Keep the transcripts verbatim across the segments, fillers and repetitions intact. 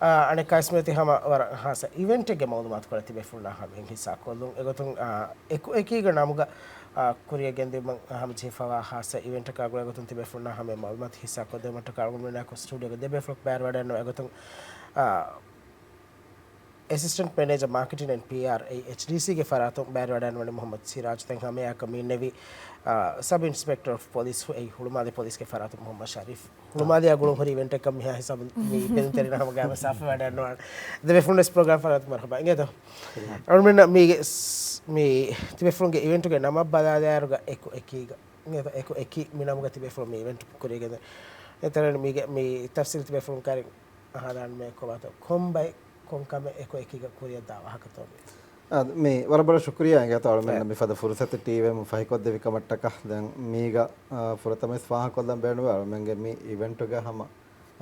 އާ، އަނެއްކާވެސް މިއޮތީ ހަމަ ވަރަށް ހާއްސަ އިވެންޓެއްގެ މައުލޫމާތުކޮޅެއް ތިބޭފުޅުންނާ ހަމައިން ހިއްސާކޮށްލުން. އެގޮތުން، އާ، އެކު އެކީގެ ނަމުގަ، އާ، ކުރިޔަށް ގެންދިއުމަށް ހަމަޖެހިފަވާ ހާއްސަ އިވެންޓަކާ ގުޅޭގޮތުން ތިބޭފުޅުންނާ ހަމައިން މައުލޫމާތު ހިއްސާކޮށްދެއްވުމަށްޓަކާ އަޅުގަނޑުމެންނާއެކު ސްޓޫޑިއޯގަ ދެބޭފުޅަކު ބައިވެރިވަޑައިގަންނަވާ. އެގޮތުން، އާ، އެސިސްޓެންޓް މެނޭޖަރ މާކެޓިން އެންޑް ޕީއާރް އެޗްޑީސީގެ ފަރާތުން ބައިވެރިވަޑައިގަންނަވަނީ މުހައްމަދު ސިރާޖު. ދެން ހަމައެއާއެކު މި އިންނެވީ، އާ، ސަބް އިންސްޕެކްޓަރ އޮފް ޕޮލިސް އެ ހުޅުމާލެ ޕޮލިސްގެ ފަރާތުން މުހައްމަދު ޝަރީފް. ހުޅުމާލެއާ ގުޅުން ހުރި އިވެންޓެއްކަން މިހާ ހިސާބުން މި ބެލުންތެރިންނަށް ހަމަ ގައިމު ސާފުވެވަޑައިގަންނަވާނެ. ދެބޭފުޅުން ވެސް ޕްރޮގްރާމް ފަރާތުން މަރުހަބާ. އިނގޭތޯ؟ އަޅުމެންނަށް މީގެ ސް-، މި ތިބޭފުޅުންގެ އިވެންޓުގެ ނަމަށް ބަލާލާއިރުގަ އެކު އެކީގަ. އިނގޭތޯ؟ އެކު އެކީ މި ނަމުގަ ތިބޭފުޅުން މި އިވެންޓް ކުރިޔަށް ގެންދަނީ. އެތަނަށް މީގެ މި ތަފްސީލް ތިބޭފުޅުން ކައިރިން އަހާލާން މޭ ކޮބާތޯ؟ ކޮންބައެއް ކޮންކަމެއް އެކު އެކީގަ ކުރިޔަށް ދާ ވާހަކަތޯ މީ؟ އާ، މީ ވަރަށް ބޮޑަށް ޝުކުރިއްޔާ އިނގޭތޯ އަޅުމެންނަށް އެ. މިފަދަ ފުރުސަތެއް ޓީވީއެމް ފަހިކޮށްދެއްވި ކަމަށްޓަކާ. ދެން މީގަ، އާ، ފުރަތަމަވެސް ފާހަގަކޮށްލަން ބޭނުންވޭ އަޅުމެންގެ މި އިވެންޓުގަ ހަމަ،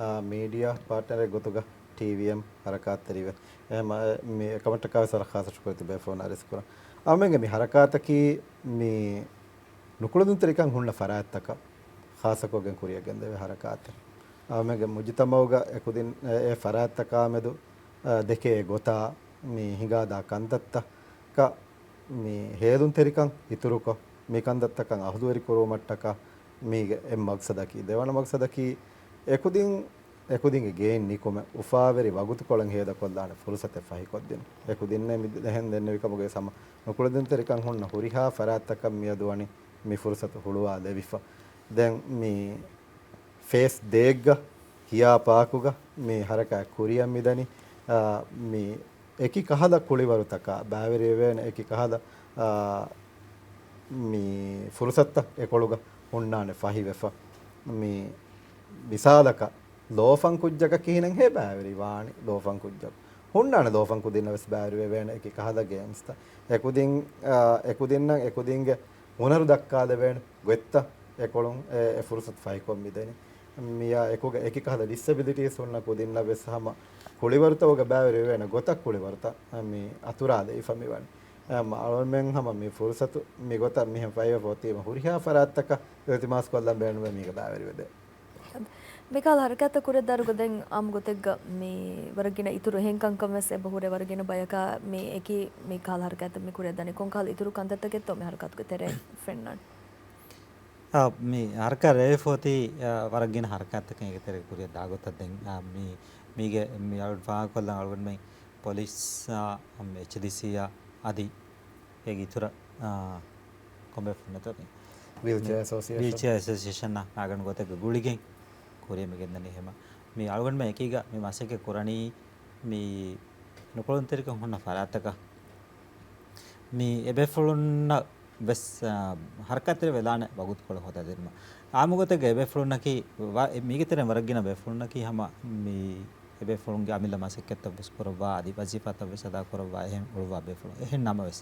އާ، މީޑިއާ ޕާޓްނަރެއް ގޮތުގަ ޓީވީއެމް ހަރަކާތްތެރިވޭ. އެހެން މަ-، މި އެކަމަށްޓަކާވެސް ވަރަށް ޚާއްސަ ޝުކުރެއް ތިބޭފުޅުންނަށް އަރިސްކުރަން. އަޅުމެންގެ މި ހަރަކާތަކީ މި ނުކުޅެދުންތެރިކަން ހުންނަ ފަރާތްތަކަށް ޚާއްސަކޮށްގެން ކުރިޔަށް ގެންދެވޭ ހަރަކާތެއް. އަޅުމެންގެ މުޖުތަމައުގަ އެކުދިން، އެ، އެ ފަރާތްތަކާމެދު، އަ، ދެކޭ ގޮތާ މި ހިނގާދާ ކަންތައްތަކަށް މި ހޭލުންތެރިކަން އިތުރުކޮށް، މި ކަންތައްތަކަށް އަހުލުވެރި ކުރުވުމަށްޓަކާ މީގެ އެއް މަގްސަދަކީ. ދެވަނަ މަގްސަދަކީ އެކުދިން، އެކުދިންގެ ގެއިން ނިކުމެ އުފާވެރި ވަގުތުކޮޅެއް ހޭދަކޮށްލާނެ ފުރުސަތެއް ފަހިކޮށްދިނުން. އެކުދިންނޭ މި ދެ-، އެހެން ދެންނެވި ކަމުގައި ހަމަ ނުކުޅެދުންތެރިކަން ހުންނަ ހުރިހާ ފަރާތްތަކަށް މިއަދު ވަނީ މި ފުރުސަތު ހުޅުވާލެވިފަ. ދެން މި ފޭސް ދޭއްގަ ހިޔާ ޕާކުގަ މި ހަރަކާތް ކުރިޔަށް މިދަނީ، އާ، މި އެކި ކަހަލަ ކުޅިވަރުތަކާ ބައިވެރިވެވޭނެ އެކި ކަހަލަ، އާ، މި ފުރުސަތުތައް އެކޮޅުގަ ހުންނާނެ ފަހިވެފަ. މި މިސާލަކަށް ލޯފަން ކުއްޖަކަށް ކިހިނެއްހޭ ބައިވެރިވާނީ؟ ލޯފަން ކުއްޖަކު ހުންނާނެ ލޯފަން ކުދިންނަށް ވެސް ބައިވެރިވެވޭނެ އެކި ކަހަލަ ގޭމްސްތައް. އެކުދިން، އާ، އެކުދިންނަށް އެކުދިންގެ ހުނަރު ދައްކާލެވޭނެ ގޮތްތައް އެކޮޅުން އެ، އެ ފުރުސަތު ފަހިކޮށް މިދެނީ. މިއާ އެކުގަ އެކި ކަހަލަ ޑިސެބިލިޓީސް ހުންނަ ކުދިންނަށް ވެސް ހަމަ ކުޅިވަރުތަކުގަ ބައިވެރިވެވޭނެ ގޮތަށް ކުޅިވަރުތައް މި އަތުރާލެވިފަ މިވަނީ. އެ، އަޅުމެން ހަމަ މި ފުރުސަތު މިގޮތަށް މިހެން ފަހިވެފަ އޮތީމަ ހުރިހާ ފަރާތްތަކަށް އިލްތިމާސް ކޮށްލަން ބޭނުންވޭ މީގަ ބައިވެރިވެދޭ. މިކަހަލަ ހަރަކާތްތައް ކުރިއަށްދާއިރުގަ ދެން އާއްމު ގޮތެއްގަ މި ވަރަށް ގިނަ އިތުރު އެހެން ކަންކަން ވެސް އެބަ ހުރޭ. ވަރަށް ގިނަ ބަޔަކާ މި އެކި މި ކަހަލަ ހަރަކާތްތައް މި ކުރިއަށްދާނެ. ކޮންކަހަލަ އިތުރު ކަންތައްތަކެއްތޯ މި ހަރަކާތުގެ ތެރޭ ފެންނާނެ؟ އާ، މި ހަރަކާތް ރޭވިފަ އޮތީ، އާ، ވަރަށް ގިނަ ހަރަކާތްތަކެއް އޭގެ ތެރޭގަ ކުރިއަށް ދާ ގޮތަށް ދެން، އާ، މި، މީގެ މި އަޅުގަނޑު ފާހަގަކޮށްލަން އަޅުގަނޑުމެން ޕޮލިސް، އާ، އެޗްޑީސީއާ އަދި އޭގެ އިތުރަށް، އާ، ކޮންބޭފުޅުންނެތޯ މި ވީލްޗެއާ އެސޯސިއޭޝަން. ވީލްޗެއާ އެސޯސިއޭޝަންއާ ނާގަނޑު ގޮތެއްގަ ގުޅިގެން ކުރިއަށް މި ގެންދަނީ ހަމަ. މި އަޅުގަނޑުމެން އެކީގަ މި މަސައްކަތް ކުރަނީ މި ނުކުޅެދުންތެރިކަން ހުންނަ ފަރާތްތަކަށް މި އެބޭފުޅުންނަށް ވެސް، އާ، ހަރަކާތްތެރިވެލާނެ ވަގުތުކޮޅެއް ހޯދާދިނުމަށް. އާއްމު ގޮތެއްގަ އެބޭފުޅުންނަކީ ވަ-، މީގެ ތެރެއިން ވަރަށް ގިނަ ބޭފުޅުންނަކީ ހަމަ މި އެބޭފުޅުންގެ އަމިއްލަ މަސައްކަތްތައް ވެސް ކުރައްވާ، އަދި ވަޒީފާތައް ވެސް އަދާކުރައްވާ އެހެން އުޅުއްވާ ބޭފުޅުން. އެހެން ނަމަވެސް،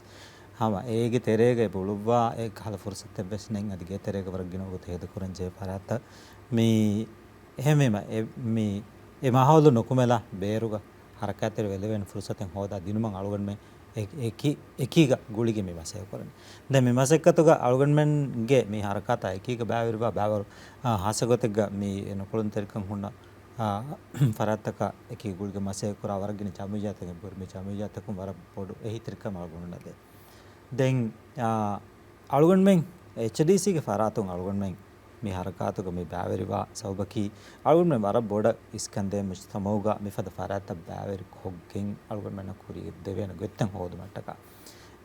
ހަމަ އޭގެ ތެރޭގަ އެބަ އުޅުއްވާ އެ ކަހަލަ ފުރުސަތެއް ވެސް ނެތް. އަދި ގޭތެރޭގަ ވަރަށް ގިނަ ވަގުތު ހޭދަކުރަން ޖެހޭ ފަރާތްތައް މި އެހެންވީމަ، އެ، މި، އެ މާހައުލު ނުކުމެލާ ބޭރުގަ ހަރަކާތްތެރިވެލެވޭނެ ފުރުސަތެއް ހޯދާ ދިނުމަށް އަޅުގަނޑުމެން އެ-، އެކި-، އެކީގަ ގުޅިގެން މި މަސައްކަތް ކުރަނީ. ދެން މި މަސައްކަތުގަ އަޅުގަނޑުމެންގެ މި ހަރަކާތާ އެކީގަ ބައިވެރިވާ ބައިވަރު، އާ، ހާއްސަ ގޮތެއްގަ މި ނުކުޅެދުންތެރިކަން ހުންނަ، އާ، ފަރާތްތަކާ އެކީ ގުޅިގެން މަސައްކަތް ކުރާ ވަރަށް ގިނަ ޖަމުއިއްޔާތަކެއް ބުރި. މި ޖަމުއިއްޔާތަކުން ވަރަށް ބޮޑު އެހީތެރިކަމެއް އަޅުގަނޑުމެންނަށް ދޭ. ދެން، އާ، އަޅުގަނޑުމެން އެޗްޑީސީގެ ފަރާތުން އަޅުގަނޑުމެން މި ހަރަކާތުގަ މި ބައިވެރިވާ ސަބަބަކީ، އަޅުގަނޑުމެން ވަރަށް ބޮޑަށް އިސްކަންދޭ މުޖުތަމައުގަ މިފަދަ ފަރާތްތައް ބައިވެރި ކޮށްގެން އަޅުގަނޑުމެންނަށް ކުރިއަށް ދެވޭނެ ގޮތްތައް ހޯދުމަށްޓަކާ.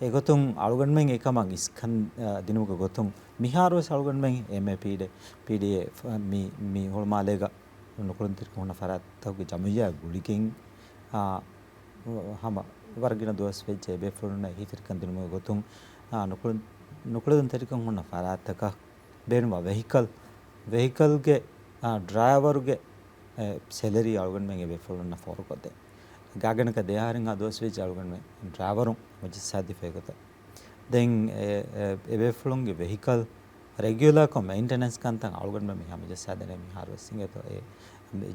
އެގޮތުން އަޅުގަނޑުމެން އެކަމަށް އިސްކަން، އާ، ދިނުމުގެ ގޮތުން މިހާރުވެސް އަޅުގަނޑުމެން އެމްއޭޕީޑޭ، ޕީޑީއޭ މި، މި ހުޅުމާލޭގަ ނުކުޅެދުންތެރިކަން ހުންނަ ފަރާތްތަކުގެ ޖަމުއިއްޔާ ގުޅިގެން، އާ، ހަމަ ވަރަށް ގިނަ ދުވަސް ވެއްޖެ އެބޭފުޅުންނަށް އެހީތެރިކަން ދިނުމުގެ ގޮތުން، އާ، ނުކުޅެ-، ނުކުޅެދުންތެރިކަން ހުންނަ ފަރާތްތަކަށް ބޭނުންވާ ވެހިކަލް، ވެހިކަލްގެ، އާ، ޑްރައިވަރުގެ، އެ، ސެލަރީ އަޅުގަނޑުމެން އެބޭފުޅުންނަށް ފޯރުކޮށްދޭ. ގާތްގަނޑަކަށް ދެ އަހަރެއްހާ ދުވަސް ވެއްޖެ އަޅުގަނޑުމެން ޑްރައިވަރުން ހަމަޖައްސާދީފައި ގޮތަށް. ދެން އެ، އެ، އެބޭފުޅުންގެ ވެހިކަލް ރެގިއުލާކޮށް މެއިންޓެނެންސް ކަންތައް އަޅުގަނޑުމެން މި ހަމަޖައްސާދޭނެ މިހާރުވެސް އިނގޭތޯ އެ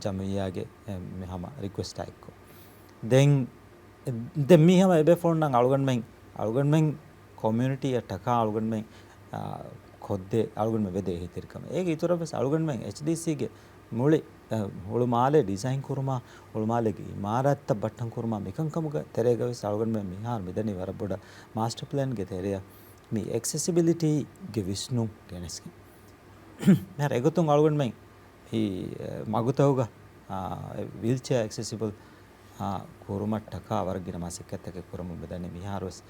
ޖަމުއިއްޔާގެ އެ މި ހަމަ ރިކުއެސްޓާ އެއްކޮށް. ދެން، ދެން މީ ހަމަ އެބޭފުޅުންނަށް އަޅުގަނޑުމެން، އަޅުގަނޑުމެން ކޮމިއުނިޓީއަށް ޓަކާ އަޅުގަނޑުމެން، އާ، ކޮށްދޭ، އަޅުގަނޑުމެން ވެދޭ އެހީތެރިކަމެއް. އޭގެ އިތުރަށް ވެސް އަޅުގަނޑުމެން އެޗްޑީސީގެ މުޅި ހުޅުމާލެ ޑިޒައިން ކުރުމާ، ހުޅުމާލޭގެ އިމާރާތްތައް ބައްޓަން ކުރުމާ، މިކަންކަމުގެ ތެރޭގަވެސް އަޅުގަނޑުމެން މިހާރު މިދަނީ ވަރަށް ބޮޑަށް މާސްޓަ ޕްލޭންގެ ތެރެއަށް މި އެކްސެސިބިލިޓީގެ ވިސްނުން ގެނެސްގެން. މިހާރު އެގޮތުން އަޅުގަނޑުމެން މި މަގުތަކުގަ، އާ، ވީލްޗެއާ އެކްސެސިބަލް، އާ، ކުރުމަށްޓަކާ ވަރަށް ގިނަ މަސައްކަތްތަކެއް ކުރަމުން މިދަނީ. މިހާރުވެސް،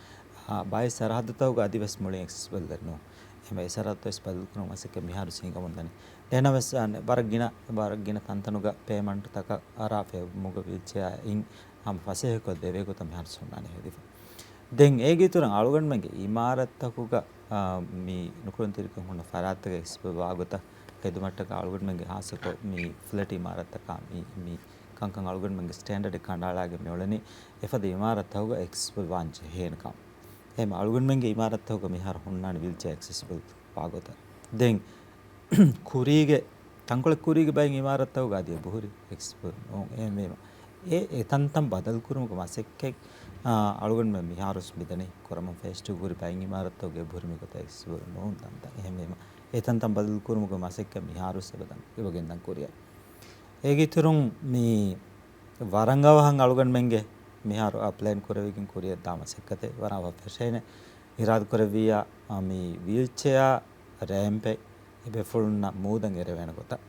އާ، ބައެއް ސަރަހައްދުތަކުގަ އަދިވެސް މުޅި އެކްސެސިބަލް ދެންނު. އެހެންވެ އެ ސަރަހައްދުވެސް ބަދަލުކުރުމުގެ މަސައްކަތް މިހާރު ހިނގަމުންދަނީ. ދެންނަވެސް، އާ، ވަރަށް ގިނަ، ވަރަށް ގިނަ ތަންތަނުގަ ޕޭމަންޓްތަކަށް އަރާ ފެއްމުގަ ވީލްޗެއާ އިން ހަމަ ފަސޭހަކޮށް ދެވޭ ގޮތަށް މިހާރު ހުންނާނެ ހެދިފަ. ދެން އޭގެ އިތުރަށް އަޅުގަނޑުމެންގެ އިމާރާތްތަކުގަ، އާ، މި ނުކުޅުންތެރިކަން ހުންނަ ފަރާތްތަކަށް އެކްސެސިބަލް ވާގޮތަށް ހެދުމަށްޓަކާ އަޅުގަނޑުމެންގެ ހާއްސަކޮށް މި ފްލެޓް އިމާރާތްތަކާ މި، މި ކަންކަން އަޅުގަނޑުމެންގެ ސްޓޭންޑަޑެއް ކަނޑައަޅާގެން މިއުޅެނީ. އެފަދަ އިމާރާތްތަކުގަ އެކްސެސިބަލް ވާން ޖެހޭނެކަން. އެހެން އަޅުގަނޑުމެންގެ އިމާރާތްތަކުގަ މިހާރު ހުންނާނެ ވީލްޗެއާ އެކްސެސިބަލް ވާގޮތަށް. ދެން ކުރީގެ، ތަންކޮޅެއް ކުރީގެ ބައެއް އިމާރާތްތަކުގަ އަދި އެބަހުރި އެކްސެސިބަލް ނޫން. އެހެންވީމަ، އެ، އެ ތަންތަން ބަދަލުކުރުމުގެ މަސައްކަތް، އާ، އަޅުގަނޑުމެން މިހާރުވެސް މިދަނީ ކުރަމުން. ފޭސް ޓޫ ހުރި ބައެއް އިމާރާތްތަކުގަ އެބަހުރި މިގޮތަށް އެކްސެސިބަލް ނޫން ތަންތަން. އެހެންވީމަ، އެ ތަންތަން ބަދަލުކުރުމުގެ މަސައްކަތް މިހާރުވެސް އެބަ ދަން، އެބަ ގެންދަން ކުރިއަށް. އޭގެ އިތުރުން މި ވަރަށް އަވަހަށް އަޅުގަނޑުމެންގެ މިހާރު އާ ޕްލޭން ކުރެވިގެން ކުރިއަށް ދާ މަސައްކަތެއް ވަރަށް އަވަހަށް ފެށޭނެ. އިރާދަ ކުރެއްވިއްޔާ، އާ، މި ވީލްޗެއާ ރޭމްޕެއް އެބޭފުޅުންނަށް މޫދަށް އެރެވޭނެ ގޮތަށް.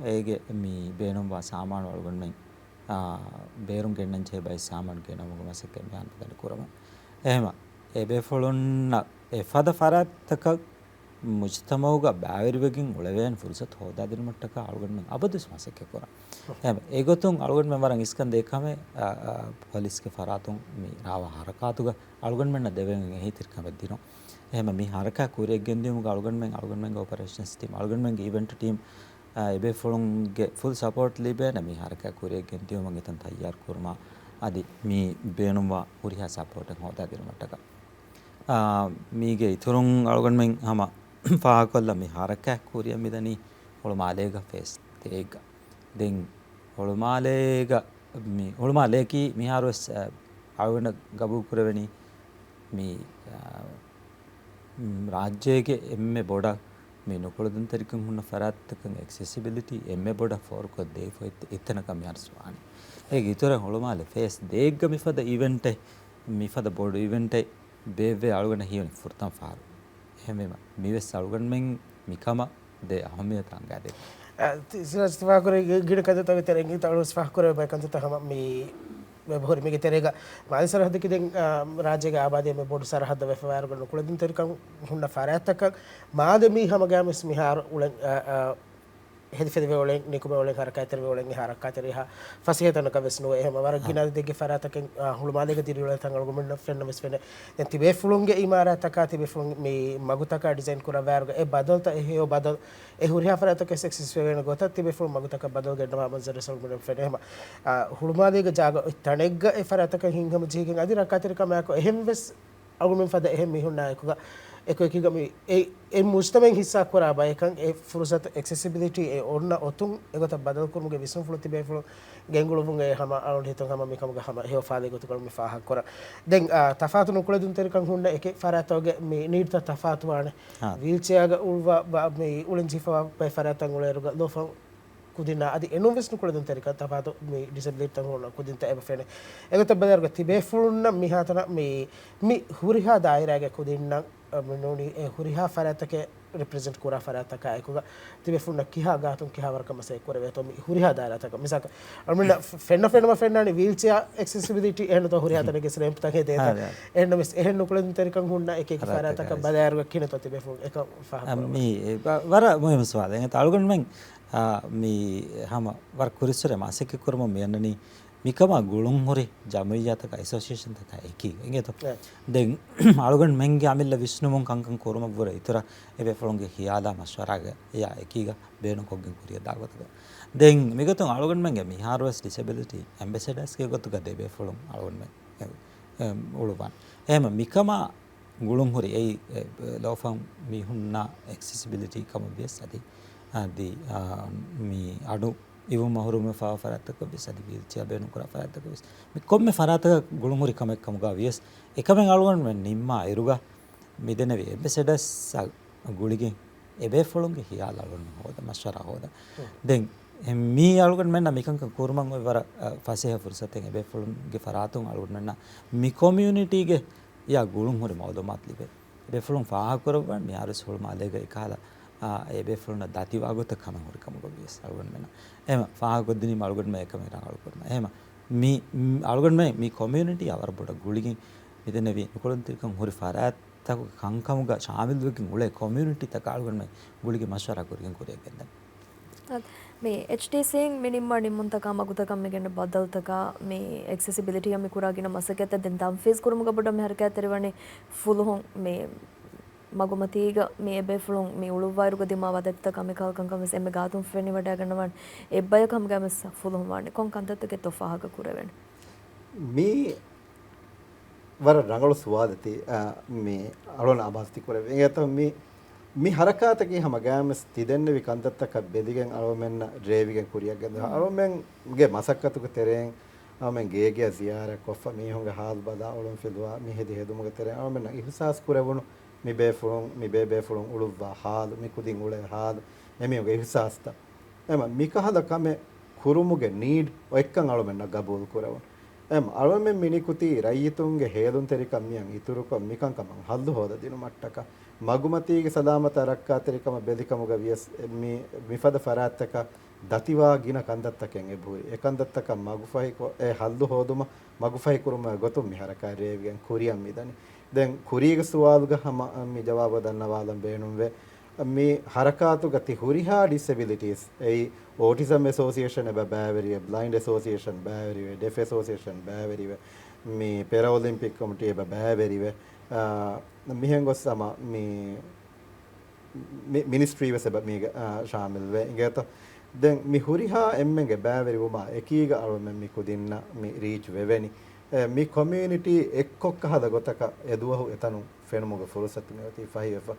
އޭގެ މި ބޭނުންވާ ސާމާނު އަޅުގަނޑުމެން، އާ، ބޭރުން ގެންނަން ޖެހޭ ބައެއް ސާމާނު ގެނައުމުގެ މަސައްކަތް މިހާރު މިދަނީ ކުރަމުން. އެހެމަ އެބޭފުޅުންނަށް އެފަދަ ފަރާތްތަކަށް މުޖުތަމަޢުގަ ބައިވެރިވެގެން އުޅެވޭނެ ފުރުސަތު ހޯދާދިނުމަށްޓަކާ އަޅުގަނޑުމެން އަބަދުވެސް މަސައްކަތް ކުރަން. އެހެމަ އެގޮތުން އަޅުގަނޑުމެން ވަރަށް އިސްކަން ދޭ ކަމެއް، އާ، އާ، ޕޮލިސްގެ ފަރާތުން މި ރާވާ ހަރަކާތުގަ އަޅުގަނޑުމެންނަށް ދެވެން އެހީތެރިކަމެއް ދިނުން. އެހެމަ މި ހަރަކާތް ކުރިއަށް ގެންދިއުމުގަ އަޅުގަނޑުމެން، އަޅުގަނޑުމެންގެ އޮޕަރޭޝަންސް ޓީމް، އަޅުގަނޑުމެންގެ އިވެންޓް ޓީމް، އާ، އެބޭފުޅުންގެ ފުލް ސަޕޯޓް ލިބޭނެ މި ހަރަކާތް ކުރިއަށް ގެންދިއުމަށް އެތަން ތައްޔާރު ކުރުމާ އަދި މި ބޭނުންވާ ހުރިހާ ސަޕޯޓެއް ހޯދާދިނުމަށްޓަކާ. އާ، މީގެ އިތުރުން އަޅުގަނޑުމެން ހަމަ ފާހަގަކޮށްލަ މި ހަރަކާތް ކުރިއަށް މިދަނީ ހުޅުމާލޭގަ ފޭސް ދޭއްގަ. ދެން ހުޅުމާލޭގަ މި ހުޅުމާލޭކީ މިހާރުވެސް، އާ، އަޅުގަނޑަށް ގަބޫލު ކުރެވެނީ މި، އާ، ރާއްޖޭގެ އެންމެ ބޮޑަށް މި ނުކުޅެދުންތެރިކަން ހުންނަ ފަރާތްތަކަށް އެކްސެސިބިލިޓީ އެންމެ ބޮޑަށް ފޯރުކޮށްދޭ އެތަނަކަށް މިހާރު ވާނެ. އޭގެ އިތުރަށް ހުޅުމާލެ ފޭސް ދޭއްގަ މިފަދަ އިވެންޓެއް، މިފަދަ ބޮޑު އިވެންޓެއް ބޭއްވޭ އަޅުގަނޑަށް ހީވަނީ ފުރަތަމަ ފަހަރު. އެހެންވީމަ، މިވެސް އަޅުގަނޑުމެން މިކަމަށް ދޭ އަހައްމިޔަތަށް އަނގާދޭ. އަ، ތި-، ސިރާޖް ތި ފާހަގަކުރި ގި-، ގިނަ ކަންތައްތަކުގެ ތެރެއިން ތަ-، އަޅުގަނޑު ފާހަގަކުރެވޭ ބައެއް ކަންތައްތައް ހަމަ މި އެބަހުރި މީގެ ތެރޭގަ މާލެ ސަރަހައްދަކީ ދެން، އާ، ރާއްޖޭގެ އާބާދީ އެންމެ ބޮޑު ސަރަހައްދަށް ވެފަ ވާއިރުގަ ނުކުޅެދުންތެރިކަން ހުންނަ ފަރާތްތަކަށް މާލެ މީ ހަމަގައިމުވެސް މިހާރު އުޅެން، އާ، އާ، ހެދިފެދިވެ އުޅެން، ނިކުމެ އުޅެން، ހަރަކާތްތެރިވެ އުޅެން، އެ ހަރަކާތްތެރި އެހާ ފަސޭހަ ތަނަކަށް ވެސް ނުވޭ. އެހެން ވަރަށް ހަ. ގިނަ އަދަދެއްގެ ފަރާތަކެއް، އާ، ހުޅުމާލޭގަ ދިރިއުޅޭ ތަން އަޅުގަނޑުމެންނަށް ފެންނަ ވެސް ފެނޭ. ދެން ތިބޭފުޅުންގެ އިމާރާތްތަކާ، ތިބޭފުޅުން މި މަގުތަކާ ޑިޒައިން ކުރައްވާއިރުގަ އެ ބަދަލުތައް އެ ހެޔޮ ބަދަލު އެ ހުރިހާ ފަރާތަކަށް އެކްސެސް ވެވޭނެ ގޮތަށް ތިބޭފުޅުން މަގުތަކަށް ބަދަލު ގެންނަވާ މަންޒަރު ވެސް އަޅުގަނޑުމެންނަށް ފެނޭ. އެހެމަ، އާ، ހުޅުމާލޭގެ ޖާގަ އޮތް ތަނެއްގަ އެ ފަރާތަކަށް ހިނގަމު ޖެހިގެން އަދި ރައްކާތެރިކަމާއެކު އެހެން ވެސް އަޅުގަނޑުމެން ފަދަ އެހެން މީހުންނާއެކުގަ އެކު އެކީގަ މި އެ، އެ މުޖްތަމަޢަށް ހިއްސާ ކުރާ ބަޔަކަށް އެ ފުރުސަތު އެކްސެސިބިލިޓީ އެ އޮންނަ އޮތުން އެގޮތަށް ބަދަލުކުރުމުގެ ވިސްނުންފުޅު ތިބޭފުޅުން ގެންގުޅުއްވުން އެ ހަމަ އަޅުގަނޑު ހިތުން ހަމަ މިކަމުގަ ހަމަ ހެޔޮ ފާދަ ގޮތުގަ މި ފާހަގަކުރަން. ދެން، އާ، ތަފާތު ނުކުޅެދުންތެރިކަން ހުންނަ އެކި ފަރާތްތަކުގެ މި ނީޑްތައް ތަފާތުވާނެ. ހާ. ވީލްޗެއާގަ އުޅުއްވާ ބަ-، މި އުޅެން ޖެހިފަވާ ބައެއް ފަރާތްތައް އުޅޭއިރުގަ ލޯފަން ކުދިންނާ އަދި އެނޫން ވެސް ނުކުޅެދުންތެރިކަން ތަފާތު މި ޑިސެބިލިޓީތައް ހުންނަ ކުދިންތައް އެބަ ފެނޭ. އެގޮތަށް ބަލާއިރުގަ ތިބޭފުޅުންނަށް މިހާތަނަށް މި، މި ހުރިހާ ދާއިރާގެ ކުދިންނަށް، އަ، މި ނޫނީ އެ ހުރިހާ ފަރާތްތަކެއް ރެޕްރެޒެންޓް ކުރާ ފަރާތްތަކާ އެކުގަ ތިބޭފުޅުންނަށް ކިހާ ގާތުން ކިހާ ވަރަކަށް މަސައްކަތް ކުރެވޭތޯ މި ހުރިހާ ދާއިރާތަކަށް. މިސާލަކަށް އަޅުގަނޑަށް ފެންނަ ފެންނަމަށް ފެންނާނީ ވީލްޗެއާ އެކްސެސިބިލިޓީ އެހެންނުތޯ ހުރިހާ ތަނެއްގެ ރޭމްޕްތަކެއް ދޭތަން. އާ، އާ. އެހެންނަމަވެސް އެހެން ނުކުޅެދުންތެރިކަން ހުންނަ އެކި އެކި ފަރާތްތަކަށް ބަލާއިރުގަ ކިހިނެއްތޯ ތިބޭފުޅުން އެކަން ފާހަގަ އަ، ކުރަމުން. މީ ވަ-، ވަރަށް މުހިއްމު ސުވާލެއް. އެނގޭތަ އަޅުގަނޑުމެން، އާ، މި ހަމަ ވަރަށް ކުރިއްސުރެ މަސައްކަތް ކުރަމުން މި އަންނަނީ މިކަމާ ގުޅުންހުރި ޖަމުޢިއްޔާތަކާ، އެސޯސިއޭޝަންތަކާ އެކީ. އެނގޭތޯ؟ އެ. ދެން އަޅުގަނޑުމެންގެ އަމިއްލަ ވިސްނުމުން ކަންކަން ކުރުމަށްވުރެ އިތުރަށް އެބޭފުޅުންގެ ހިޔާލާ މަޝްވަރާގަ އެއާ އެކީގަ ބޭނުންކޮށްގެން ކުރިއަށް ދާގޮތަކަށް. ދެން މިގޮތުން އަޅުގަނޑުމެންގެ މިހާރުވެސް ޑިސެބިލިޓީ އެމްބެސެޑާސްގެ ގޮތުގަ ދެބޭފުޅުން އަޅުގަނޑުމެން އެ، އެ، އުޅުއްވާނެ. އެހެމަ މިކަމާ ގުޅުންހުރި އެއީ، އެ، ލޯފަން މީހުންނާ އެކްސެސިބިލިޓީ ކަމަށް ވިޔަސް އަދި، އަދި، އާ، މި އަޑު އިވުމަށް އަހުރުމެފާ ފަރާތްތަކަށް ވިޔަސް އަދި ވީލްޗެއާ ބޭނުންކުރާ ފަރާތްތަކަށް ވިޔަސް މި ކޮންމެ ފަރާތަކަށް ގުޅުންހުރި ކަމެއް ކަމުގަ ވިޔަސް އެކަމެއް އަޅުގަނޑުމެން ނިންމާ އިރުގަ މިދެންނެވި އެމްބެސެޑަސްއަށް ގުޅިގެން އެބޭފުޅުންގެ ހިޔާލު އަޅުގަނޑު ހޯދަ މަޝްވަރާ ހޯދަ. ހުން. ދެން މީ އަޅުގަނޑުމެންނަށް މިކަންކަން ކުރުމަށް އޮތް ވަރަށް، އަ، ފަސޭހަ ފުރުސަތެއް. އެބޭފުޅުންގެ ފަރާތުން އަޅުގަނޑުމެންނަށް މި ކޮމިއުނިޓީގެ އާ ގުޅުން ހުރި މައުލޫމާތު ލިބޭ. އެބޭފުޅުން ފާހަގަކުރައްވާން މިހާރުވެސް ހުޅުމާލޭގަ އެކަހަލަ، އާ، އެބޭފުޅުންނަށް ދަތިވާ ގޮތަށް ކަމެއް ހުރި ކަމުގަ ވިޔަސް އަޅުގަނޑުމެންނަށް އެހެން ފާހަގަކޮށްދިނީމަ އަޅުގަނޑުމެން އެކަމެއް ރަނގަޅުކުރުމަށް. އެހެން މި، މި އަޅުގަނޑުމެން މި ކޮމިއުނިޓީއާ ވަރަށް ބޮޑަށް ގުޅިގެން މިދެންނެވި ނުކުޅެދުންތެރިކަން ހުރި ފަރާތްތަކުގެ ކަންކަމުގަ ޝާމިލްވެގެން އުޅޭ ކޮމިއުނިޓީތަކާ އަޅުގަނޑުމެން ގުޅިގެން މަޝްވަރާ ކުރިގެން ކުރިއަށް ގެންދަނީ. އަދި މި އެޗްޑީސީން މި ނިންމާ ނިންމުންތަކާ މަގުތަކަށް މި ގެންނަ ބަދަލުތަކާ މި އެކްސެސިބިލިޓީއަށް މި ކުރާ ގިނަ މަސައްކަތްތައް ދެން ތަންފީޒް ކުރުމުގަ ބޮޑަށް މި ހަރަކާތްތެރިވަނީ ފުލުހުން މި މަގުމަތީގަ މި އެބޭފުޅުން މި އުޅުއްވާއިރުގަ ދިމާވާ ދަތިތަކާ މި ކަހަލަ ކަންކަން ވެސް އެންމެ ގާތުން ފެނިވަޑައިގަންނަވާނެ. އެއްބަޔަކަށް ހަމަގައިމުވެސް ފުލުހުން ވާނެ. ކޮން ކަންތައްތަކެއްތޯ ފާހަގަ ކުރެވޭނެ؟ މީ ވަރަށް ރަނގަޅު ސުވާލެއް ތި، އާ، މި އަޅުގަނޑު އަމާޒު ތި ކުރެއްވި. އިނގޭތޯ މި، މި ހަރަކާތަކީ ހަމަ ގާމެސް ތި ދެންނެވި ކަންތައްތަކަށް ބެލިގެން އަޅުމެންނަށް ރޭވިގެން ކުރިއަށް ގެންދަވާ. އަޅުމެންގެ މަސައްކަތުގެ ތެރެއިން އަޅުމެން ގޭގެއަށް ޒިޔާރަތް ކޮށްފަ މީހުންގެ ހާލު ބަލާ އުޅުން ފެލުވާ މި ހެދި ހެދުމުގެ ތެރެއިން އަޅުމެންނަށް އިހުސާސް ކުރެވުނު މި ބޭފުޅުން، މި ބޭބޭފުޅުން އުޅުއްވާ ހާލު، މި ކުދިން އުޅޭ ހާލު، އެމީހުންގެ އިހުސާސްތައް. އެމަ މިކަހަލަ ކަމެއް ކުރުމުގެ ނީޑް އޮތްކަން އަޅުމެންނަށް ގަބޫލު ކުރެވުނު. އެމަ އަޅުމެން މި ނިކުތީ ރައްޔިތުންގެ ހޭލުންތެރިކަން މިއަށް އިތުރުކޮށް މިކަންކަމަށް ހައްލު ހޯދަދިނުމަށްޓަކާ، މަގުމަތީގެ ސަލާމަތާ ރައްކާތެރިކަމަށް ބެލިކަމުގަ ވިޔަސް މި، މިފަދަ ފަރާތްތަކަށް ދަތިވާ ގިނަ ކަންތައްތަކެއް އެބަހުރި. އެ ކަންތައްތަކަށް މަގުފަހިކޮށް، އެ ހައްލު ހޯދުމަށް މަގުފަހިކުރުމުގެ ގޮތުން މި ހަރަކާތް ރޭވިގެން ކުރިއަށް މިދަނީ. ދެން ކުރީގެ ސުވާލުގަ ހަމަ މި ޖަވާބު ދަންނަވާލަން ބޭނުންވޭ. މި ހަރަކާތުގަ ތި ހުރިހާ ޑިސެބިލިޓީސް، އެއީ އޯޓިޒަމް އެސޯސިއޭޝަން އެބަ ބައިވެރިވޭ، ބްލައިންޑް އެސޯސިއޭޝަން ބައިވެރިވޭ، ޑެފް އެސޯސިއޭޝަން ބައިވެރިވޭ، މި ޕެރައޮލިމްޕިކް ކޮމިޓީ އެބަ ބައިވެރިވޭ. އާ، މިހެން ގޮސް ހަމަ މި މި-، މިނިސްޓްރީ ވެސް އެބަ މީގަ، އާ، ޝާމިލްވޭ އިނގޭތޯ. ދެން މި ހުރިހާ އެންމެންގެ ބައިވެރިވުމާ އެކީގަ އަޅުމެން މި ކުދިންނަށް މި ރީޗް ވެވެނީ. އެ، މި ކޮމިއުނިޓީ އެއްކޮށް ކަހަލަ ގޮތަކަށް އެދުވަހު އެތަނުން ފެނުމުގެ ފުރުސަތު މިއޮތީ ފަހިވެފަ.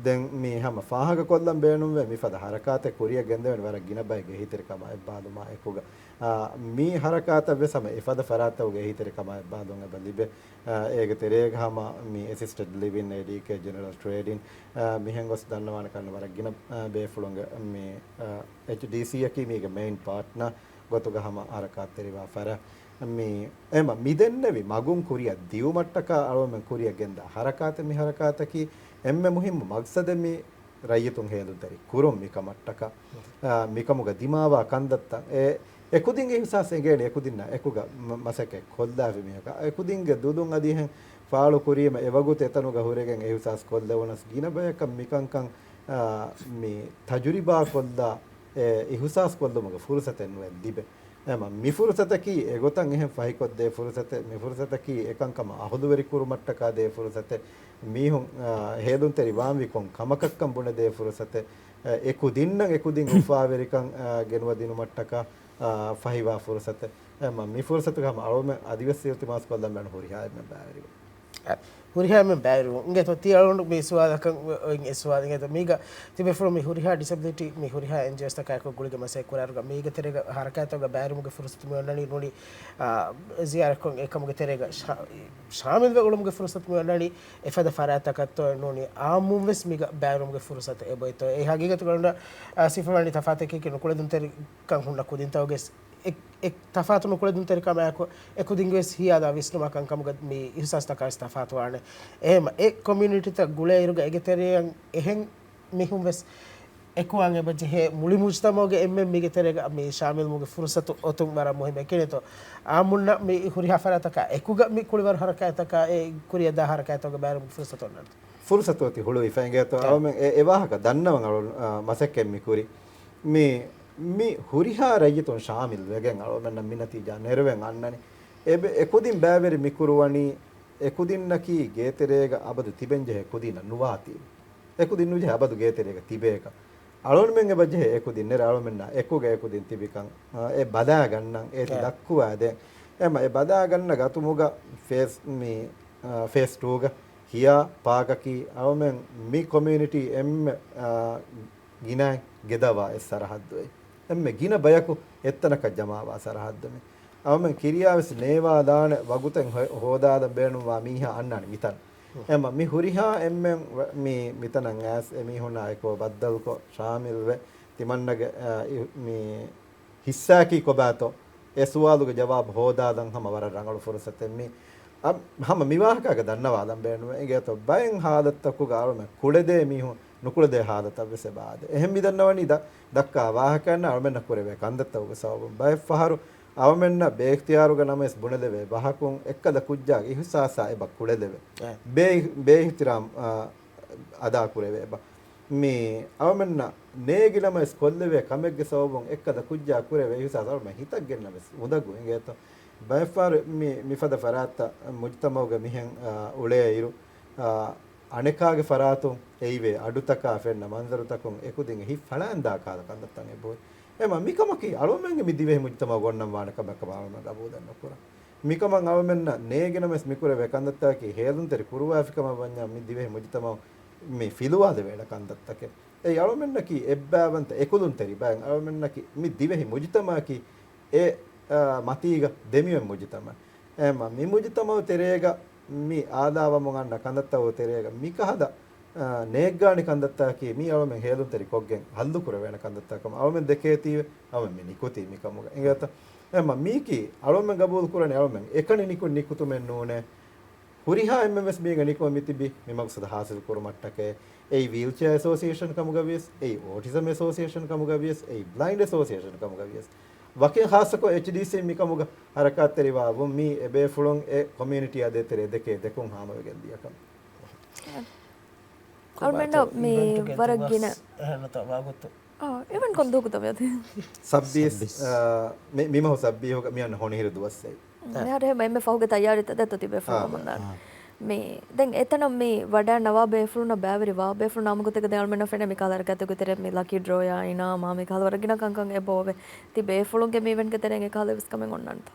ދެން މި ހަމަ ފާހަގަކޮށްލަން ބޭނުންވޭ މިފަދަ ހަރަކާތެއް ކުރިއަށް ގެންދެވެން ވަރަށް ގިނަ ބައެއްގެ އެހީތެރިކަމާ އެއްބާލުމާ އެކުގަ، އާ، މި ހަރަކާތަށް ވެސް ހަމަ އެފަދަ ފަރާތްތަކުގެ އެހީތެރިކަމާ އެއްބާލުން އެބަ ލިބޭ. އާ، އޭގެ ތެރޭގަ ހަމަ މި އެސިސްޓެޑް ލިވިން، އޭޑީކޭ، ޖެނެރަލް ޓްރޭޑިން، އާ، މިހެން ގޮސް ދަންނަވާނެ ކަން ވަރަށް ގިނަ، އާ، ބޭފުޅުންގެ މި، އާ، އެޗްޑީސީއަކީ މީގެ މެއިން ޕާޓްނާ ގޮތުގަ ހަމަ ހަރަކާތްތެރިވާ ފަރާތް. މި އެމަ މި ދެންނެވި މަގުން ކުރިއަށް ދިއުމަށްޓަކާ އަޅުމެން ކުރިއަށް ގެންދާ ހަރަކާތެއް މި ހަރަކާތަކީ އެންމެ މުހިއްމު މަގްސަދެއް މި ރައްޔިތުން ހޭލުންތެރި ކުރުން މިކަމަށްޓަކާ، އާ، މިކަމުގަ ދިމާވާ ކަންތައްތައް އެ، އެކުދިންގެ އިހުސާސް އެނގޭނެ އެކުދިންނާ އެކުގަ މަ-، މަސައްކަތް ކޮށްލާފި މީހަކަށް. އެކުދިންގެ ދުލުން އަދި އެހެން ފާޅު ކުރީމަ އެވަގުތު އެތަނުގަ ހުރެގެން އެ އިހުސާސް ކޮށްލެވުނަސް ގިނަ ބަޔަކަށް މިކަންކަން، އާ، މި ތަޖުރިބާ ކޮށްލާ އެ އިހުސާސް ކޮށްލުމުގެ ފުރުސަތެއް ނުއެއް ލިބޭ. އެމަ މި ފުރުސަތަކީ އެގޮތަށް އެހެން ފަހިކޮށްދޭ ފުރުސަތެއް، މި ފުރުސަތަކީ އެކަންކަމަށް އަހުލުވެރި ކުރުމަށްޓަކާ ދޭ ފުރުސަތެއް، މީހުން، އާ، ހޭލުންތެރި ވާންވީ ކޮން ކަމަކަށްކަން ބުނެދޭ ފުރުސަތެއް، އެ، އެކުދިންނަށް އެކުދިން އުފާވެރިކަން، އާ، ގެނުވަދިނުމަށްޓަކާ، އާ، ފަހިވާ ފުރުސަތެއް. އެމަ މި ފުރުސަތުގަ ހަމަ އަޅުމެން އަދިވެސް އިލްތިމާސް ކޮށްލަން ބޭނުން ހުރިހާ އެންމެން ބައިވެރިވުން. ހުރިހާ އެންމެން ބައިވެރިވުން. އިނގޭތޯ ތި އަޅުގަނޑު މި ސުވާލަކަށް އޮތް އެއް ސުވާލެއް އިނގޭތޯ މީގަ ތިބޭފުޅުން މި ހުރިހާ ޑިސެބިލިޓީ މި ހުރިހާ އެންޖީއޯސްތަކާއެކު ގުޅިގެން މަސައްކަތް ކުރާއިރުގަ މީގެ ތެރޭގަ ހަރަކާތްތަކުގަ ބައިވެރިވުމުގެ ފުރުސަތު މި އޮންނަނީ ނޫނީ، އާ، ޒިޔާރަތްކޮށް އެކަމުގެ ތެރޭގަ ޝާ-، ޝާމިލްވެ އުޅުމުގެ ފުރުސަތު މި އޮންނަނީ އެފަދަ ފަރާތްތަކަށްތޯ ނޫނީ އާއްމުން ވެސް މީގަ ބައިވެރިވުމުގެ ފުރުސަތު އެބައޮތްތޯ؟ އެ ހަގީގަތުގަ އޮންނަ، އާ، ސިފަވަނީ ތަފާތަކީ ނުކުޅެދުންތެރިކަން ހުންނަ ކުދިންތަކުގެ އެ، އެ ތަފާތު ނުކުޅެދުންތެރިކަމާއެކު އެކުދިންގެވެސް ހިޔާލާ ވިސްނުމާ ކަންކަމުގަ މި އިހުސާސްތަކާވެސް ތަފާތުވާނެ. އެހެން އެ ކޮމިއުނިޓީތައް ގުޅޭއިރުގަ އޭގެ ތެރެއަށް އެހެން މީހުންވެސް އެކުވާން އެބަޖެހޭ. މުޅި މުޖްތަމަޢުގެ އެންމެން މީގެ ތެރޭގަ މި ޝާމިލްވުމުގެ ފުރުސަތު އޮތުން ވަރަށް މުހިއްމޭ. ކިނެތޯ އާއްމުންނަށް މި ހުރިހާ ފަރާތަކާ އެކުގަ މި ކުޅިވަރު ހަރަކާތްތަކާ އެ ކުރިއަށް ދާ ހަރަކާތްތަކުގަ ބައިވެރިވުމުގެ ފުރުސަތު އޮންނަން. ފުރުސަތު އޮތީ ހުޅުވިފަ އިނގޭތޯ. އެ. އަޅުމެން އެ، އެ ވާހަކަ ދަންނަވަން އަޅު، އާ، މަސައްކަތް މި ކުރި. މި، މި ހުރިހާ ރައްޔިތުން ޝާމިލް ވެގެން އަޅުމެންނަށް މި ނަތީޖާ ނެރެވެން އަންނަނީ. އެ، އެ، އެކުދިން ބައިވެރި މި ކުރުވަނީ، އެކުދިންނަކީ ގޭތެރޭގަ އަބަދު ތިބެންޖެހޭ ކުދިންނަށް ނުވާތީ. އެކުދިން ނުޖެހޭ އަބަދު ގޭތެރޭގަ ތިބޭކަށް. އަޅުންމެން އެބަޖެހޭ އެކުދިން ނެރެ އަޅުމެންނާ އެކުގަ އެކުދިން ތިބިކަން، އާ، އެ ބަލާގަންނަން އޭތި އެ. ދައްކުވާދޭން. އެމަ އެ ބަލާގަންނަ ގަތުމުގަ ފޭސް މި، އާ، ފޭސް ޓޫގަ ހިޔާ ޕާކަކީ އަޅުމެން މި ކޮމިއުނިޓީ އެންމެ، އާ، ގިނައިން ގެދަވާ އެއް ސަރަހައްދު އެއް. އެންމެ ގިނަ ބަޔަކު އެއްތަނަކަށް ޖަމާވާ ސަރަހައްދު މި. އަޅުމެން ކިރިޔާވެސް ނޭވާލާނެ ވަގުތެއް ހޮ-، ހޯދާލަން ބޭނުންވާ މީހާ އަންނާނެ މިތަން. ހުން. އެމަ މި ހުރިހާ އެންމެން ވެ-، މި، މިތަނަށް އައިސް އެމީހުންނާ އެކު ބައްދަލުކޮށް ޝާމިލްވެ، ތިމަންނަގެ، އަ، އި-، މި ހިއްސާއަކީ ކޮބާތޯ؟ އެ ސުވާލުގެ ޖަވާބު ހޯދާލަން ހަމަ ވަރަށް ރަނގަޅު ފުރުސަތެއް. މި އަ، ހަމަ މި ވާހަކައިގަ ދަންނަވާލަން ބޭނުމެއް އިނގޭތޯ. ބައެއް ހާލަތްތަކުގަ އަޅުމެން ކުޅެދޭ މީހުން ނުކުޅެދޭ ހާލަތަށް ވެސް އެބަ އާދޭ. އެހެން މި ދަންނަވަނީ ދަ، ދައްކާ ވާހަކައިންނަށް އަޅުމެންނަށް ކުރެވޭ ކަންތައްތަކުގެ ސަބަބުން. ބައެއް ފަހަރު އަޅުމެންނަށް ބޭއިޚްތިޔާރުގަ ނަމަވެސް ބުނެލެވޭ ބަހަކުން އެއްކަލަ ކުއްޖާގެ އިހުސާސާ އެބަ ކުޅެލެވޭ. އެ. ބޭ، ބޭއިޙްތިރާމް، އާ، އަދާ ކުރެވޭ އެބަ. މި އަޅުމެންނަށް ނޭގި ނަމަވެސް ކޮށްލެވޭ ކަމެއްގެ ސަބަބުން އެއްކަލަ ކުއްޖާ ކުރެވޭ އިހުސާސް އަޅުމެން ހިތަށް ގެންނަވެސް އުނދަގޫ އިނގޭތޯ. ބައެއްފަހަރު މި، މިފަދަ ފަރާތްތައް މުޖުތަމަޢުގަ މިހެން، އާ، އުޅޭ އިރު، އާ، އަނެކާގެ ފަރާތުން އެއިވޭ އަޑުތަކާ ފެންނަ މަންޒަރުތަކުން އެކުދިން އެ ހިތް ފަޅާންދާ ކަހަލަ ކަންތައްތައް އެބަހުރި. އެމަ މިކަމަކީ އަޅުމެންގެ މި ދިވެހި މުޖުތަމަޢުގަ އޮންނަން ވާނެ ކަމެއް ކަމަށް އަޅުމެން ގަބޫލެއް ނުކުރަން. މިކަމަށް އަޅުމެންނަށް ނޭގި ނަމަވެސް މިކުރެވޭ ކަންތައްތަކަކީ ހޭލުންތެރި ކުރުވާފިކަމަށް ވަންޏާ މި ދިވެހި މުޖުތަމަޢު މި ފިލުވާލެވޭނެ ކަންތައްތަކެއް. އެއީ އަޅުމެންނަކީ އެއްބައިވަންތަ އެކުލުންތެރި ބައެއް. އަޅުމެންނަކީ މި ދިވެހި މުޖުތަމަޢަކީ އެ، އާ، މަތީގަ ދެމިވެން މުޖުތަމަޢެއް. އެހެންމަ މި މުޖުތަމަޢު ތެރޭގަ މި އާލާވަމުން އަންނަ ކަންތައްތަކުގެ ތެރޭގަ މިކަހަލަ، އާ، ނޭއްގާނި ކަންތައްތަކަކީ މީ އަޅުމެން ހޭލުންތެރި ކޮށްގެން ހައްލު ކުރެވޭނެ ކަންތައްތަކަކަމަށް އަޅުމެން ދެކޭތީވެ. އަޅުމެން މި ނިކުތީ މިކަމުގަ. އިނގޭތަ؟ އެހެންމަ މީކީ އަޅުމެން ގަބޫލު ކުރަނީ އަޅުމެން އެކަނި ނިކު، ނިކުތުމެއް ނޫނޭ. ހުރިހާ އެންމެން ވެސް މީގަ ނިކުމެ މިތިބީ މި މަގްސަދު ހާސިލް ކުރުމަށްޓަކައި. އެއީ ވީލްޗެއާ އެސޯސިއޭޝަން ކަމުގަ ވިޔަސް، އެއީ އޯޓިޒަމް އެސޯސިއޭޝަން ކަމުގަ ވިޔަސް، އެއީ ބްލައިންޑް އެސޯސިއޭޝަން ކަމުގަ ވިޔަސް. ވަކިން ޚާއްޞަކޮށް އެޗްޑީސީ މިކަމުގަ ހަރަކާތްތެރިވާ ވުން މީ އެބޭފުޅުން އެ ކޮމިއުނިޓީއާ ދޭތެރޭ ދެކޭ ދެކުން ހާމަވެގެން ދިޔަ ކަމެއް. އަޅުމެންނަށް މި ވަރަށް ގިނަ އެހެންނުތަ ވާގޮތު. އާ، އިވެންޓް ކޮން ދުވަހަކުތަ މިއޮތީ؟ ސައްބީސް، ސައްބީސް. އާ، މި، މި މަހު ސައްބީހުގަ މިއަންނަ ހޮނިހިރު ދުވަސް އެއީ. މިހާރު އެހެން އެންމެ ފަހުގެ ތައްޔާރީތައް ދެއްތޯ ތިބޭފުޅުން އާ، ކަމަންދާނެ. އާ. މި، ދެން އެތަނަށް މި ވަޑައިން ނަވާ ބޭފުޅުންނަށް ބައިވެރިވާ ބޭފުޅުންނާ މަގުތަކަށް ދެން އަޅުމެންނަށް ފެނޭ މިކަހަލަ ހަރަކާތްތަކުގެ ތެރެއިން މި ލަކީ ޑްރޯއާ އިނާމާ މިކަހަލަ ވަރަށް ގިނަ ކަންކަން އެބަ އޮވޭ. ތި ބޭފުޅުންގެ މި އިވެންޓްގެ ތެރެއިން އެކަހަލަ ވެސް ކަމެއް އޮންނާނެތަ؟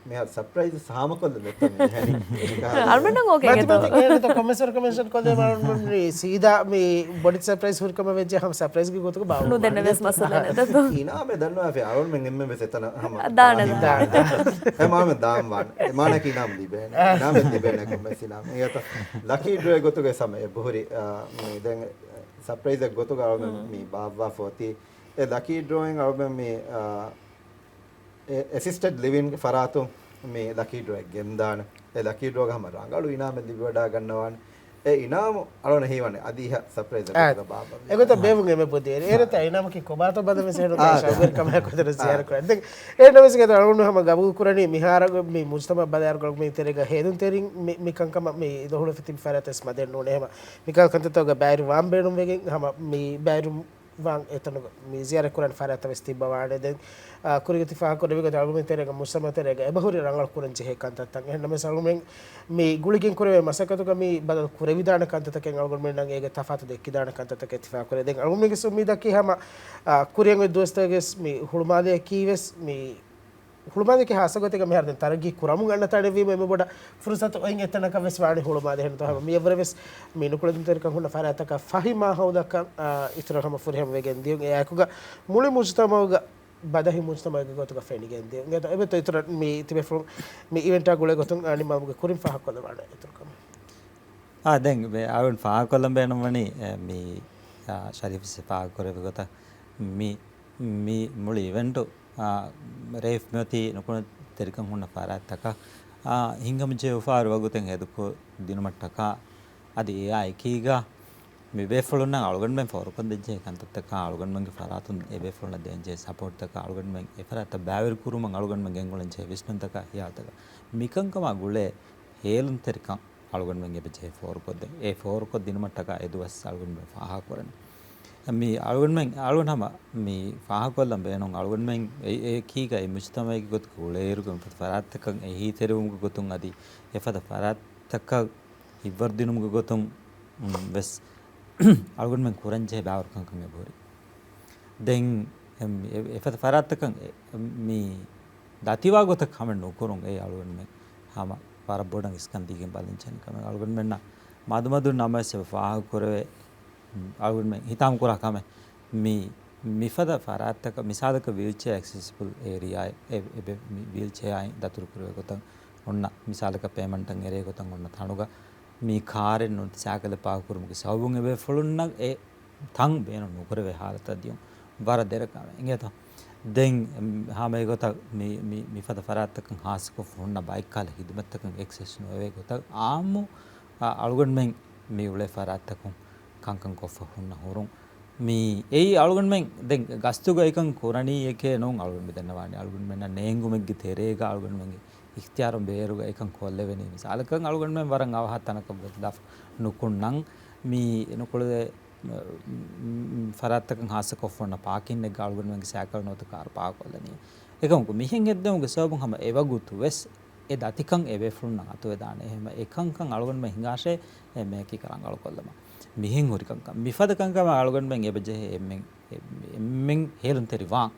މިހާރު ސަޕްރައިޒް ހާމަކޮށްލަން ނެތަ މިހެނީ. އަޅުމެންނަށް އޯކޭ އިނގޭތޯ. މަތިމަތި އޭނަތަ ކޮމެންޓްސް ކޮމެންޓް ކޮށްލޭ މަ، ސީދާ މި ބޮޑި ސަޕްރައިޒް ހުރިކަމަށް ވެއްޖެ ހަމަ ސަޕްރައިޒްގެ ގޮތުގަ ބާއްވަން ނުދެންނެވިޔަސް މައްސަލަ ނެތަ. އިނާމެއް ދަންނަވާފި އަޅުމެން އެންމެން ވެސް އެތަނަށް ހަމަ ދާނެ. ދާނެ. ދާނެ. އެ މާނަކީ އިނާމް ލިބޭނެ. އިނާމެއް ލިބޭނެ ކޮންމެސް އިނާމެއް. އެތަ ލަކީ ޑްރޯއެއް ގޮތުގަ ސަމަ އެބަހުރި، އާ، މި ދެން ސަޕްރައިޒެއް ގޮތުގަ އަޅުމެން މި ބާއްވާފަ އޮތީ. އެ ލަކީ ޑްރޯއިން އަޅުމެން މި، އާ، އެ، އެސިސްޓެޑް ލިވިންގެ ފަރާތުން މި ލަކީ ޑްރޯއެއް ގެންދާނެ. އެ ލަކީ ޑްރޯގަ ހަމަ ރަނގަޅު އިނާމެއް ލިބިވަޑާގަންނަވާނެ. އެ އިނާމު އަޅުން ހީވަނީ އަދި އިހަށް ސަޕްރައިޒް އާ، ގޮތުގަ ބާއްވަން އެގޮތަށް ބޭވުން އެމެ ބުދޭ. އޭރަތަ އިނާމަކީ ކޮބާތޯ ބަދަ މެސެޖް އާ، ކަމަކަށް ކޮތަރ އާ، ޒިޔާރަ ކުރާ. ދެން އޭނަ ވެސް ގެދަ އަޅުން ހަމަ ގަބޫލު ކުރަނީ މިހާރަ މި މުޖްތަމަ ބަލާރު ގޮޅުމީ ތެރޭގަ ހޭދުންތެރިން މި، މި ކަންކަމަށް މި ދޮހުޅުފި ތިބި ފަރާތެއް މަދެއް ނޫނޭ. ހަމަ މިކަހަލަ ކަންތައްތަކުގަ ބައިރު ވާން ބޭނުންވެގެން ހަމަ މި ބައިރު ވާން އެތަނުގަ މި ޒިޔާރަތް ކުރާނެ ފަރާތްތައް ވެސް ތިއްބަވާނެ. ދެން، އާ، ކުރިގަތި ފާހަގަކުރެވި ގޮތަށް އަޅުގަނޑު ތެރޭގަ މުޖްތަމަޢު ތެރޭގަ އެބަހުރި ރަނގަޅު ކުރަން ޖެހޭ ކަންތައްތައް. އެހެންނަމަވެސް އަޅުގަނޑު މި ގުޅިގެން ކުރެވޭ މަސައްކަތުގަ މި ބަދަލު ކުރެވިދާނެ ކަންތައްތަކެއް އަޅުގަނޑުމެންނަށް އޭގެ ތަފާތު ދެއްކިދާނެ ކަންތައްތަކެއް ތިފާކުރޭ. ދެން އަޅުގަނޑުމެންގެ އުއްމީދަކީ ހަމަ، އާ، ކުރިއަށް އޮތް ދުވަސްތަކުގެ މި ހުޅުމާލެއަކީ ވެސް މި ހުޅުމާލެއަކީ ހާއްސަ ގޮތެއްގަ މިހާރު ދެން ތަރައްގީ ކުރަމުން އަންނަ ތަނެއްވީމަ އެންމެ ބޮޑަށް ފުރުސަތު އޮތް އެތަނަކަށް ވެސް ވާނީ ހުޅުމާލެ. އެހެންތޯ ހަމަ މިއަށްވުރެ ވެސް މި ނުކުޅެދުންތެރިކަން ހުންނަ ފަރާތްތަކަށް ފަހި މާހައުލަކަށް، އާ، އިތުރަށް ހަމަ ފުރިހަމަ ވެގެން ދިޔުން. އެއާއެކުގަ މުޅި މުޖްތަމަޢުގަ ބަދަހި މުޖްތަމަޢެއްގެ ގޮތުގަ ފެނިގެން ދިޔުން. އެބަތަ އިތުރަށް މި ތިބޭފުޅުން މި އިވެންޓާ ގުޅޭ ގޮތުން، އާ، ނިންމާލުމުގެ ކުރިން ފާހަގަކޮށްލަވާނެ އިތުރު ކަމެއް. އާ، ދެން އަޅުން ފާހަގަކޮށްލަން ބޭނުންވަނީ، އެ، މި، އާ، ޝަރީފް ފާހަގަކުރެއްވި ގޮތަށް މި، މި މުޅި އިވެންޓު އާ، ރޭފް މިއޮތީ ނުކުޅެދުންތެރިކަން ހުންނަ ފަރާތްތަކަށް، އާ، ހިނގަމުން ޖެހި އުފާވެރި ވަގުތެއް ހެދުކޮށްދިނުމަށްޓަކާ، އަދި އެއާ އެކީގަ މި ބޭފުޅުންނަށް އަޅުގަނޑުމެން ފޯރުކޮށްދޭންޖެހޭ ކަންތައްތަކާ، އަޅުގަނޑުމެންގެ ފަރާތުން އެ ބޭފުޅުންނަށް ދޭންޖެހޭ ސަޕޯޓްތަކާ، އަޅުގަނޑުމެން އެ ފަރާތަށް ބައިވެރިކުރުމަށް އަޅުގަނޑުމެން ގެންގުޅެންޖެހޭ ވިސްނުންތަކާ، ހިޔާލުތަކާ، މިކަންކަމާ ގުޅޭ ހޭލުންތެރިކަން އަޅުގަނޑުމެން އެބަ ޖެހޭ ފޯރުކޮށްދޭން. އެ ފޯރުކޮށްދިނުމަށްޓަކާ އެ ދުވަސް އަޅުގަނޑުމެން ފާހަގަކުރަނީ. މި އަޅުގަނޑުމެން، އަޅުގަނޑު ހަމަ މި ފާހަގަކޮށްލަން ބޭނުން. އަޅުގަނޑުމެން އެ، އެކީގަ އެ މުޖްތަމަޢެއްގެ ގޮތުގަ އުޅޭއިރުގަ މިފަދަ ފަރާތްތަކަށް އެހީތެރިވުމުގެ ގޮތުން އަދި އެފަދަ ފަރާތްތަކަށް ހިތްވަރުދިނުމުގެ ގޮތުން، އުން، ވެސް އަޅުގަނޑުމެން ކުރަންޖެހޭ ބާވަރުކަންކަން އެބަހުރި. ދެން އެ، އެ، އެފަދަ ފަރާތްތަކަށް އެ، މި ދަތިވާ ގޮތަށް ކަމެއް ނުކުރުން އެ އަޅުގަނޑުމެން ހަމަ ވަރަށް ބޮޑަށް އިސްކަން ދީގެން ބަލަން ޖެހޭ ކަމެއް. އަޅުގަނޑުމެންނަށް މަދުމަދުން ނަމަވެސް އެބަ ފާހަގަކުރެވޭ، އަޅުގަނޑުމެން ހިތާމަކުރާ ކަމެއް މި، މިފަދަ ފަރާތްތަކަށް މިސާލަކަށް ވީލްޗެއާ އެކްސެސިބަލް އޭރިއާއެއް އެ، އެބެ މި ވީލްޗެއާއިން ދަތުރުކުރެވޭ ގޮތަށް އޮންނަ މިސާލަކަށް ޕޭމަންޓަށް އެރޭ ގޮތަށް އޮންނަ ތަނުގަ މި ކާރެއް ނޫން ސައިކަލެއް ޕާކް ކުރުމުގެ ސަބަބުން އެބޭފުޅުންނަށް އެ ތަން ބޭނުން ނުކުރެވޭ ހާލަތަށް ދިޔުން ވަރަށް ދެރަ ކަމެއް އިނގޭތޯ. ދެން ހަމަ އެގޮތަށް މި، މި، މިފަދަ ފަރާތްތަކަށް ހާއްސަކޮށް ހުންނަ ބައެއްކަހަލަ ހިދުމަތްތަކަށް އެކްސެސް ނުވެވޭ ގޮތަށް އާއްމު، އަ، އަޅުގަނޑުމެން މި އުޅޭ ފަރާތްތަކުން ކަންކަން ކޮށްފަ ހުންނަ ހުރުން. މި އެއީ އަޅުގަނޑުމެން ދެން ގަސްތުގަ އެކަން ކުރަނީ އެކޭ ނޫން. އަޅުގަނޑު މި ދަންނަވާނީ އަޅުގަނޑުމެންނަށް ނޭނގުމެއްގެ ތެރޭގަ އަޅުގަނޑުމެންގެ އިޚްތިޔާރުން ބޭރުގަ އެކަން ކޮށްލެވެނީ. މިސާލަކަށް އަޅުގަނޑުމެން ވަރަށް އަވަހަށް ތަނަކަށް ވެދާފަ ނުކުންނަން މި ނުކުޅެދޭ މް، މް، ފަރާތްތަކަށް ހާއްސަކޮށްފަ ހުންނަ ޕާކިންއެއްގަ އަޅުގަނޑުމެންގެ ސައިކަލް ނުވަތަ ކާރު ޕާކްކޮށްލަނީ. އެކަމަކު މިހެން ހެއްދެވުމުގެ ސަބަބުން ހަމަ އެވަގުތު ވެސް އެ ދަތިކަން އެބޭފުޅުންނަށް އަތުވެދާނެ. އެހެންވެ އެކަންކަން އަޅުގަނޑުމެން ހިނގާށޭ އެ މެޔަކީ ރަނގަޅުކޮށްލަމާ. މިހެން ހުރި ކަންކަން މިފަދަ ކަންކަމަށް އަޅުގަނޑުމެން އެބަޖެހޭ އެންމެން، އެންމެން ހޭލުންތެރިވާން.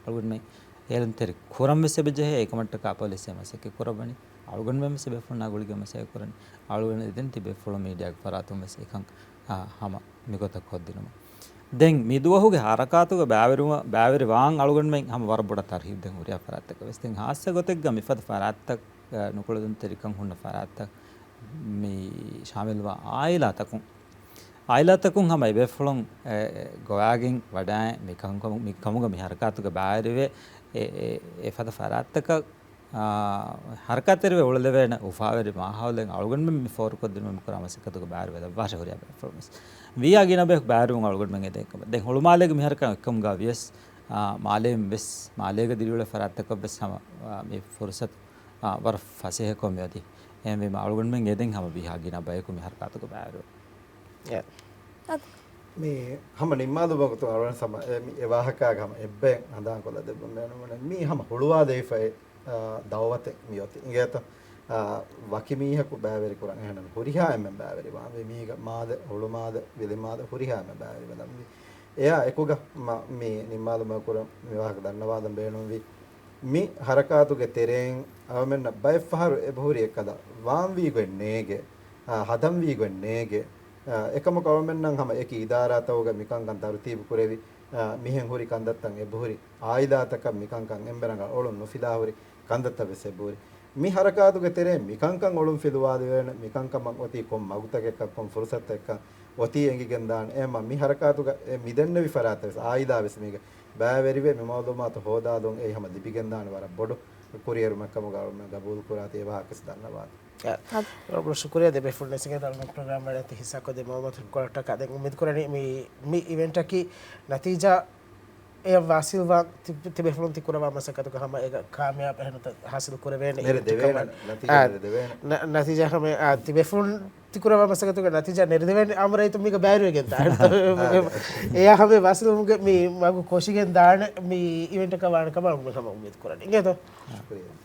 އަޅުގަނޑުމެން ހޭލުންތެރި ކުރަން ވެސް އެބަޖެހޭ. އެކަމަށްޓަކާ ޕޮލިސް އެ މަސައްކަތް ކުރައްވަނީ. އަޅުގަނޑުމެން ވެސް އެބޭފުޅުންނާ ގުޅިގެން މަސައްކަތް ކުރަނީ. އަޅުގަނޑު އެދެން ތިބޭފުޅުން މީޑިއާގެ ފަރާތުން ވެސް އެކަން، އާ، ހަމަ މިގޮތަށް ކޮށްދިނުމަށް. ދެން މިދުވަހުގެ ހަރަކާތުގަ ބައިވެރިވާ-، ބައިވެރިވާން އަޅުގަނޑުމެން ހަމަ ވަރަށް ބޮޑަށް ތަރުހީބު ދޭން ހުރިހާ ފަރާތްތަކަށް ވެސް. ދެން ހާއްސަ ގޮތެއްގަ މިފަދަ ފަރާތްތައް، އަ، ނުކުޅެދުންތެރިކަން ހުންނަ ފަރާތްތައް މި ޝާމިލްވާ އާއިލާތަކުން، އާއިލާތަކުން ހަމަ އެބޭފުޅުން، އެ، އެ، ގޮވާގެން ވަޑާއެ މި ކަމު-، މި ކަމުގަ މި ހަރަކާތުގަ ބައިވެރިވެ، އެ، އެ، އެ ފަދަ ފަރާތްތަކަށް އާ، ހަރަކާތްތެރިވެ އުޅެލެވޭނެ އުފާވެރި މާހައުލެއް އަޅުގަނޑުމެން މި ފޯރުކޮށްދިނުމަށް މި ކުރާ މަސައްކަތުގަ ބައިވެރިވެލައްވާށޭ ހުރިހާ ބޭފުޅުން ވެސް. ވީއާ ގިނަ ބަޔަކު ބައިވެރިވުން އަޅުގަނޑުމެން އެދޭ ކަމަށް. ދެން ހުޅުމާލޭގެ މި ހަރަކާތް އެއްކަމުގަ ވިޔަސް، އާ، މާލޭން ވެސް، މާލޭގަ ދިރިއުޅޭ ފަރާތްތަކަށް ވެސް ހަމަ، އާ، މި ފުރުސަތު، އާ، ވަރަށް ފަސޭހަކޮށް މިއޮތީ. އެހެންވީމަ އަޅުގަނޑުމެން އެދެން ހަމަ ވީހާ ގިނަ ބަޔަކު މި ހަރަކާތުގަ ބައިވެރިވެ. އެ. މި ހަމަ ނިންމާލުމަށް ގޮތުން އަޅުގަނޑު ހަމަ އެ، މި އެ ވާހަކާގަ ހަމަ އެއްބަޔަށް ހަނދާންކޮށްލަ ދެއްވަން ބޭނުންވަނީ މީ ހަމަ ހުޅުވާލެވިފައި، އާ، ދައުވަތެއް މިއޮތީ. އިނގޭތަ؟ އާ، ވަކި މީހަކު ބައިވެރި ކުރަން އެހެންނަމަ ހުރިހާ އެންމެން ބައިވެރިވާންވީ. މީގަ މާލެ، ހުޅުމާލެ، ވިލިމާލެ ހުރިހާ އެންމެން ބައިވެރިވެލަންވީ. އެއާ އެކުގަ މަ-، މި ނިންމާލުމަށް ކުރަން މި ވާހަކަ ދަންނަވާލަން ބޭނުންވީ. މި ހަރަކާތުގެ ތެރެއިން އަޅުމެންނަށް ބައެއްފަހަރު އެބަހުރި އެއްކަލަ ވާންވީގޮތް ނޭގެ، އާ، ހަދަންވީގޮތް ނޭގެ، އާ، އެކަމަކު އަޅުމެންނަށް ހަމަ އެކި އިދާރާތަކުގަ މިކަންކަން ތަރުތީބު ކުރެވި، އާ، މިހެން ހުރި ކަންތައްތައް އެބަހުރި، އާއިލާތަކަށް މިކަންކަން އެންމެ ރަނގަޅަށް އޮޅުން ނުފިލާ ހުރި ކަންތައްތައް ވެސް އެބަހުރި. މި ހަރަކާތުގެ ތެރެއިން މިކަންކަން އޮޅުން ފިލުވާލެވޭނެ، މިކަންކަމަށް އޮތީ ކޮން މަގުތަކެއްކަން، ކޮން ފުރުސަތެއްކަން އޮތީ އެނގިގެން ދާނެ. އެހެންމަ މި ހަރަކާތުގަ އެ މިދެންނެވި ފަރާތްތައް ވެސް އާއިލާ ވެސް މީގަ ބައިވެރިވެ މި މައުލޫމާތު ހޯދާލުން އެއީ ހަމަ ލިބިގެންދާނެ ވަރަށް ބޮޑު ކުރިއެރުމެއްކަމުގަ އަޅުގަނޑުމެން ގަބޫލުކުރާތީ އެ ވާހަކަ ވެސް ދަންނަވާލަން. އަ، ވަރަށް ބޮޑަށް ޝުކުރިއްޔާ ދެބޭފުޅުން ނެސިގެން އަޅުގަނޑު ޕްރޮގްރާމް ވަޑައިގަތް ހިއްސާކޮށްދިން މައުލޫމާތު ކޮޅަށްޓަކާ. ދެން އުއްމީދު ކުރަނީ މި، މި އިވެންޓަކީ ނަތީޖާ އެއަށް ވާސިލްވާން ތި-، ތިބޭފުޅުން ތި ކުރައްވާ މަސައްކަތުގަ ހަމަ އޭގަ ކާމިޔާބު އެހެން ހާސިލް ކުރެވޭނެ. ނެރެދެވޭނެ، ނަތީޖާ އާ، ނެރެދެވޭނެ. ނަ-، ނަތީޖާ ހަމަ، އާ، ތިބޭފުޅުން ތި ކުރައްވާ މަސައްކަތުގެ ނަތީޖާ ނެރެދެވޭނެ އަމުރައްތަ މީގަ ބައިވެރިވެގެން ދާނެ. އާ، އާ. އެޔާ ހަމަ ވާސިލުވުމުގެ މި މަގު ކޮށިގެން ދާނެ މި އިވެންޓަކަށް ވާނެ ކަމަށް ހަމަ އުއްމީދު ކުރަނީ. އިނގޭތޯ؟ ޝުކުރިއްޔާ.